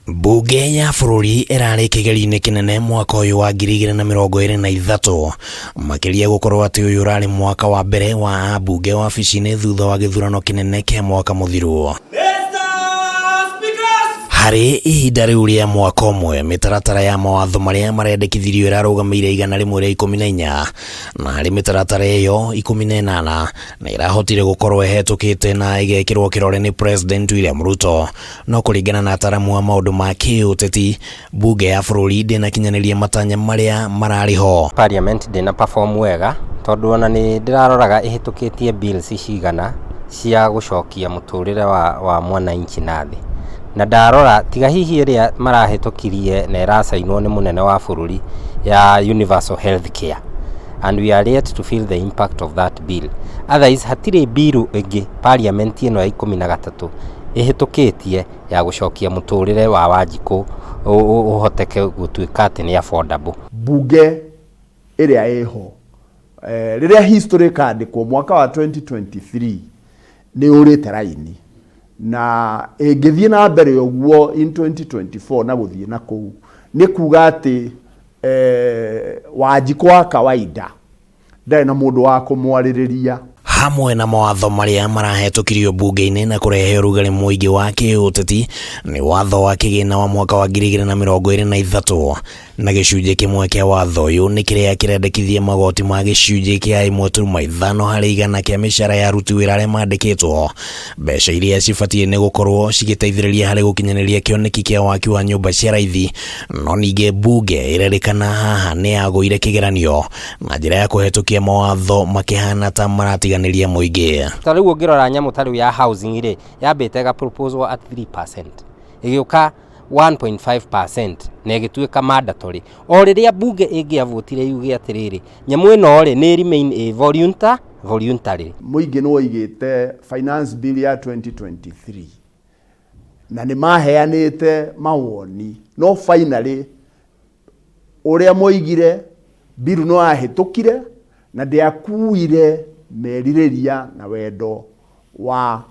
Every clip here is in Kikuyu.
Mbunge ya bũrũri ĩrarĩ kĩgerio-inĩ kĩnene mwaka ũyũ wa 2023, makĩria gũkorwo atĩ ũyũ ũrarĩ mwaka wa mbere wa ambunge wabici-inĩ thutha wa gĩthurano kĩnene kĩa mwaka mũthiru. Harĩ ihinda rĩu rĩa mwaka ũmwe, mĩtaratara ya mawatho marĩa marendekithirio ĩrarũgamĩire 114, na harĩ mĩtaratara ĩyo 18 nĩ ĩrahotire gũkorwo ĩhetũkĩte na ĩgekĩrwo kĩrore nĩ President William Ruto. No kũringana na ataramu a maũndũ ma kĩũteti, mbunge ya bũrũri ndĩnakinyanĩria matanya marĩa mararĩ ho. Parliament ndĩna perform wega tondũ ona nĩ ndĩraroraga ĩhĩtũkĩtie bills cigana cia gũcokia mũtũrĩre wa mwananchi na thĩ. Na ndarora tiga hihi ĩrĩa marahĩtũkirie na ĩracainwo nĩ mũnene wa bũrũri ya universal health care, and we are yet to feel the impact of that bill. Otherwise hatirĩ bill ĩngĩ parliament ĩno ya 13 ĩhĩtũkĩtie ya gũcokia mũtũrĩre wa Wanjikũ ũhoteke gũtuĩka atĩ nĩ affordable. Mbunge ĩrĩa ĩho, rĩrĩa history ĩkandĩkwo mwaka wa 2023, nĩ ũrĩte raini, na ĩngĩthiĩ na mbere ũguo in 2024 na gũthiĩ na kũu, nĩ kuga atĩ Wanjikũ wa kawaida ndarĩ na mũndũ wa kũmwarĩrĩria. Hamwe na mawatho marĩa marahetũkirio mbunge-inĩ na kũrehe ũrugarĩ mũingĩ wa kĩũteti nĩ watho wa kĩgĩna wa mwaka wa 2023, na gĩcunjĩ kĩmwe kĩa watho ũyũ nĩ kĩrĩa kĩrendekithia magoti ma gĩcunjĩ kĩa 1.5% kĩa mĩcara ya aruti wĩra arĩa mandĩkĩtwo, mbeca iria cibatiĩ nĩ gũkorwo cigĩteithĩrĩria harĩ gũkinyanĩria kĩoneki kĩa waki wa nyũmba cia raithi. No ningĩ mbunge ĩrerĩkana haha nĩ yagũire kĩgeranio na njĩra ya kũhetũkia mawatho makĩhana ta maratiganĩria mũingĩ. Ta rĩu ũngĩrora nyamũ ta rĩu ya housing rĩ, yambĩte ĩga proposal at 3%, ĩgĩũka 1.5% na ĩgĩtuĩka mandatory. O rĩrĩa mbunge ĩngĩavotire yuge atĩrĩrĩ, nyamũ ĩno rĩ nĩ remain a voluntary. Mũingĩ nĩ woigĩte finance bill ya 2023 na nĩ maheanĩte mawoni, no finally ũrĩa moigire bill no yahĩtũkire na ndĩakuire merirĩria na wendo wa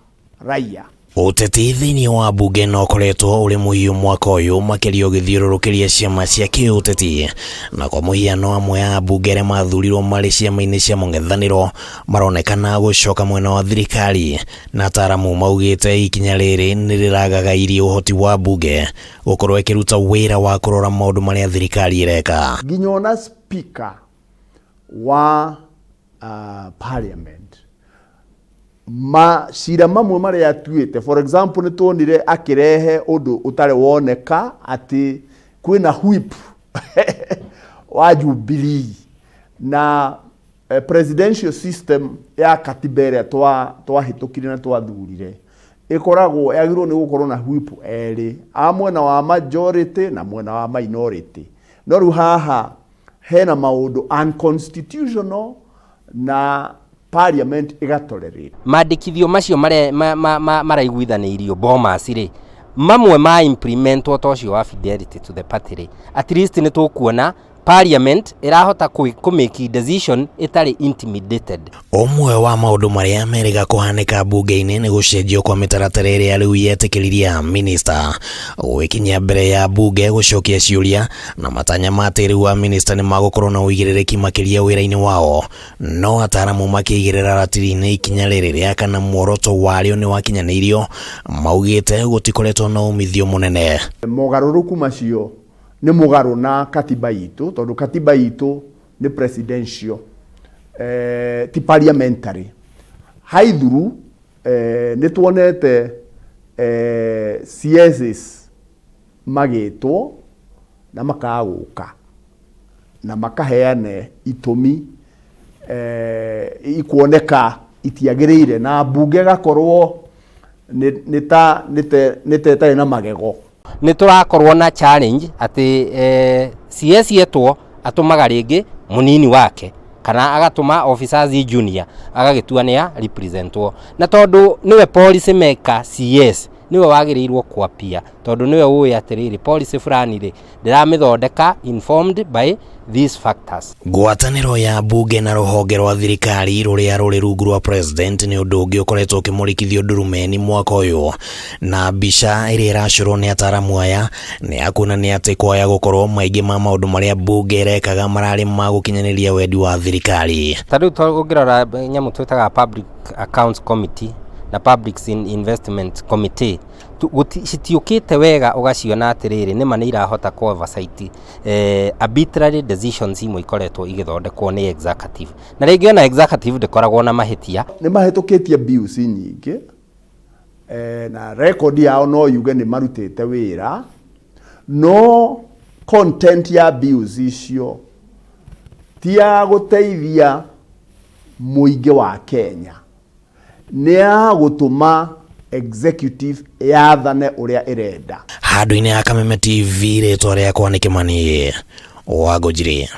raia. Ũteti thĩinĩ wa mbunge no ũkoretwo ũrĩ mũhiũ mwaka ũyũ, makĩria ũgĩthiũrũrũkĩria ciama cia kĩũteti, na kwa mũhiano amwe a mbunge arĩa mathurirwo marĩ ciama-inĩ cia mũng'ethanĩro maronekana gũcoka mwena wa thirikari, na ataramu maugĩte ikinya rĩrĩ nĩ rĩragagairie ũhoti wa mbunge gũkorwo ĩkĩruta wĩra wa kũrora maũndũ marĩa thirikari ĩreka. Nginya ona speaker wa parliament, macira mamwe marĩa atuĩte, for example, nĩ tuonire akĩrehe ũndũ ũtarĩ woneka atĩ kwĩna whip wa Jubilee, na presidential system ya katiba ĩrĩa twahĩtũkire na twathurire ĩkoragwo yagĩrĩirwo nĩ gũkorwo na whip erĩ, a mwena wa majority na mwena wa minority. No rĩu haha hena maũndũ unconstitutional na parliament ĩgatolerate. Mandĩkithio macio maraiguithanĩirio Bomas rĩ, mamwe ma implementwo ta ũcio wa fidelity to the party rĩ, at least nĩ tũkuona parliament ĩrahota kũ make decision ĩtarĩ intimidated. Ũmwe wa maũndũ marĩa merĩga kũhanĩka mbunge-inĩ nĩ gũcenjio kwa mĩtaratara ĩrĩa rĩu yetĩkĩririe minista gwĩkinyia mbere ya mbunge gũcokia ciũria, na matanya ma atĩ rĩu a minista nĩ magũkorwo na ũigĩrĩrĩki makĩria wĩra-inĩ wao. No ataramu makĩigĩrĩra ratiri-inĩ ikinya rĩrĩ rĩa kana muoroto warĩo nĩ wakinyanĩirio, maugĩte gũtikoretwo na umithio mũnene. Mogarũrũku macio nĩ mũgarũ na katiba itũ, tondũ katiba itũ nĩ presidential, ti parliamentary. Haithuru nĩ tuonete CSs magĩtwo na makaga gũka na makaheane itũmi ikuoneka itiagĩrĩire, na mbunge ĩgakorwo nĩ ta ĩtarĩ na magego. Nĩ tũrakorwo na challenge atĩ CS etwo atũmaga rĩngĩ mũnini wake kana agatũma officers junior agagĩtua nĩ a representwo, na tondũ nĩwe policy maker CS. Nĩwe wagĩrĩirwo kwapia tondũ nĩwe ũĩ atĩrĩrĩ, policy fulani rĩ, ndĩramĩthondeka informed by these factors. Ngwatanĩro ya mbunge na rũhonge rwa thirikari rũrĩa rũrĩ rungu rwa president nĩ ũndũ ũngĩ ũkoretwo ũkĩmũrĩkithio ndurumeni mwaka ũyũ, na mbica ĩrĩa ĩracorwo nĩ ataramu aya nĩ ya kuonania atĩ kwaya gũkorwo maingĩ ma maũndũ marĩa mbunge ĩrekaga mararĩ ma gũkinyanĩria wendi wa thirikari. Ta rĩu ũngĩrora nyamũ twĩtaga Public Accounts Committee na Public Investment Committee, citiũkĩte wega, ũgaciona atĩrĩrĩ, nĩma nĩ irahota kũ oversight arbitrary decisions imwe ikoretwo igĩthondekwo nĩ executive, na rĩngĩ ona executive ndĩkoragwo na mahĩtia. Nĩ mahĩtũkĩtie bills nyingĩ, na record yao no yuge nĩ marutĩte wĩra, no content ya bills icio ti ya gũteithia mũingĩ wa Kenya, nĩ ya gũtũma executive yathane ũrĩa ĩrenda. Handũ-inĩ ha Kameme TV, rĩtwa rĩakwa nĩ Kĩmani wa Ngũnjiri.